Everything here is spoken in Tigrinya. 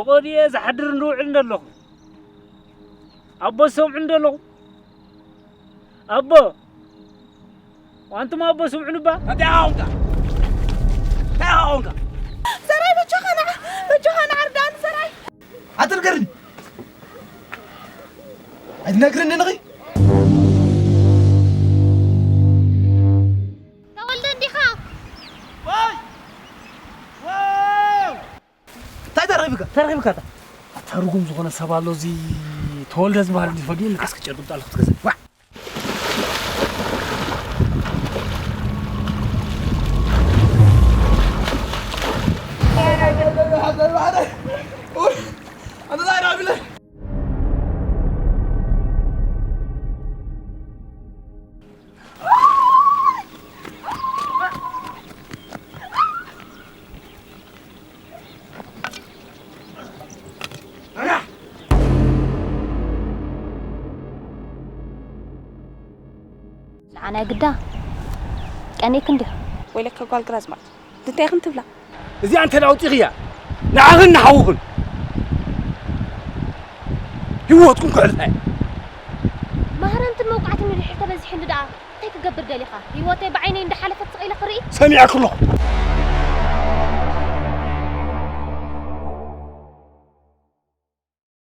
ቆዲኤ ዝሓድር እንድውዕል እንደለኹ ኣቦ ዝሰምዑ እንደለኹ ኣቦ ዋንቱም ኣቦ ስምዑ ንባ። እንታይ ኾንካ? እንታይ ኾንካ? ሰራይ በጆኻ ንዓ፣ በጆኻ ንዓ ርዳእኒ ሰራይ። ኣትንገርኒ። ኣይትነግርኒ ንኺ? ተወልደ እንዲኻ? ዋይ! ዋው! እንታይ ተረኺብካ? ተረኺብካ እታ? ኣታ ርጉም ዝኾነ ሰብ ኣሎ፣ እዚ ተወልደ ዝበሃል እንዲ ፈጊ ኢልካ እስኪ ጨርቂ ብጣል ክትገዝእ። ዋ! ኣነ ዛይራ ብለ ንዓና ግዳ ቀኔክ እንዲኻ። ወይለከ ጓል ግራዝማች፣ ድንታይ ኢኽን ትብላ? እዚኣ እንተ ኣውፂኽያ ንዓኽን ንሓውኽን ህይወትኩም ክሕልፋ እየ። ማህረምትን መውቃዕትን ንድሕር ተበዚሑሉ ደኣ እንታይ ክገብር ደሊኻ? ህይወተይ ብዓይነይ እንዳሓለፈት ስቕ ኢለ ክርኢ? ሰሚዐኪ ኣለኹ።